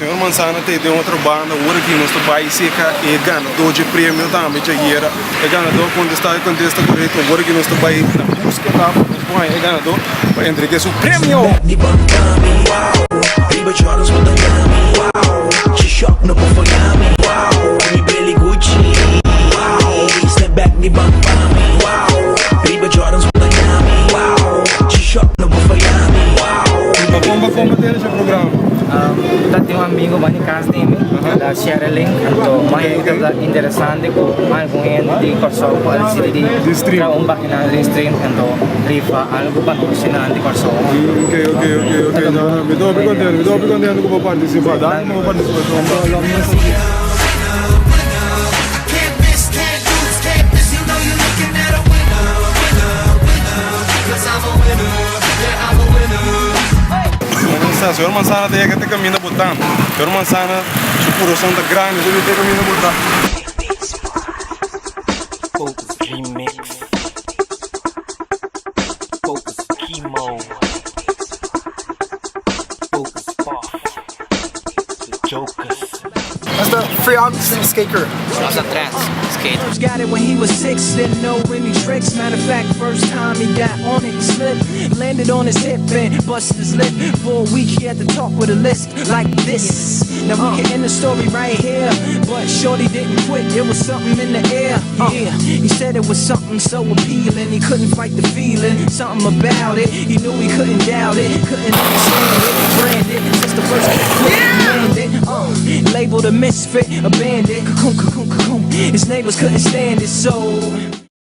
Señor Manzana ta den otro banda. Ora ki nos ta bai serka e ganadó dje premio tambe djayera. E ganadó a kontestá e kontesta korekto. Ora ki nos ta bai na buskeda pa nos por haña e ganadó pa entreg'é su premio. Kon bo tene dje programa? Ta tin un amigo bani cas di mi, ta share e link, anto mai e ta interesante cu algun hende di Corsou cu a dicidi di traha un pagina di stream anto rifa algo pa nos sinan di Corsou. Ok ok ok ok no no mi ta hopi contento mi ta hopi contento cu bo participa danki pa bo participacion. Anto lo mi sigui. Señor Manzana ta yega te caminda botan. Señor Manzana su corazon ta grandi, su te caminda botan. Focus Remix. Focus Chemo. Focus Puff. The Jokers. That's the Free Augustine Skate Crew. Nos a trans skate. Got it when he was six, didn't know any tricks. Matter of fact, first time he got on it, he slipped, landed on his hip and busted his lip. For a week he had to talk with a lisp like this. Now we can end the story right here, but Shorty didn't quit. It was something in the air. Yeah, he said it was something so appealing. He couldn't fight the feeling, something about it. He knew he couldn't doubt it, couldn't understand it. Branded since the first kick landed. Labeled a misfit, a bandit. Cocoon, cocoon, cocoon. His neighbors couldn't stand it, so.